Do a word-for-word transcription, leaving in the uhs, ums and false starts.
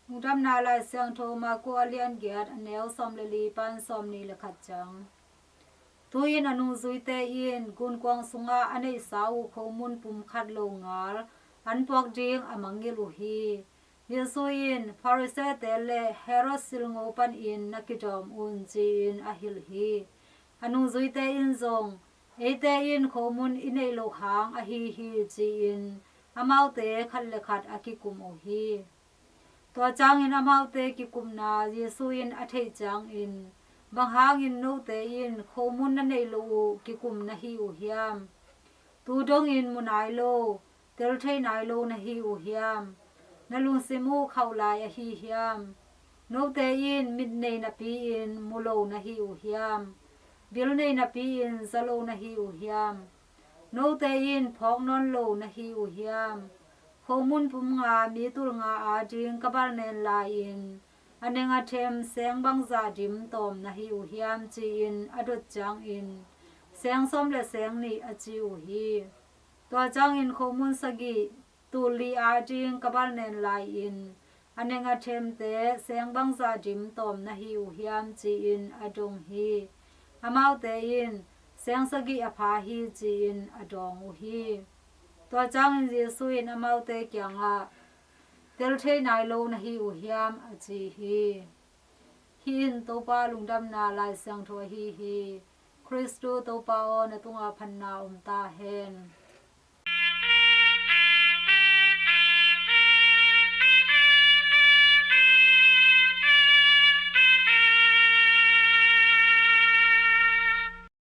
Lungdamna Lai Siangtho Marku a lian giat, a neu sawm le li pan sawm nih le khat ciang. Tu-in a nungzuite in gunkuang sungah a neihsa uh khomun pum khat lo ngal an puak ding a mangngilh uh hi. Jesu in, Pharisee-te le Herod silngo panin na kidawm un, ci-in a hilh hi. A nungzuite in zong, eite in khomun i neih loh hang ahi hi, ci-in amaute khat le khat a kikum uh hi. Tua ciangin amaute kikupna Jesu in a theih ciangin, bang hangin note in khomun na neih loh uh kikum na hi uh hiam? Tu dongin mu nai lo, tel thei nai lo na hi uh hiam? Na lungsim uh khauh lai ahi hiam? Note in mit nei napi-in mu lo na hi uh hiam? Bil nei napi-in za lo na hi uh hiam? Note in phawk nawn lo na hi uh hiam? Khomun pum nga mi tul nga ading ka balnen lai-in a neng a them seng bangzah dim tawm na hi uh hiam? Ci-in a dot ciangin, seng sawm le seng nih, a ci uh hi. Tua ciangin khomun sagih tul li ading ka balnen lai-in a neng a themte seng bangzah dim tawm na hi uh hiam? Ci-in a dong hi. Amaute in, seng sagih a pha hi, ci-in a dawng uh hi. Tua ciangin Jesu in amaute kiangah, tel thei nai lo na hi uh hiam? A ci hi. Hih in Topa Lungdamna Lai Siangtho ahi hi. Khristu Topa aw, na tungah phatna om ta hen.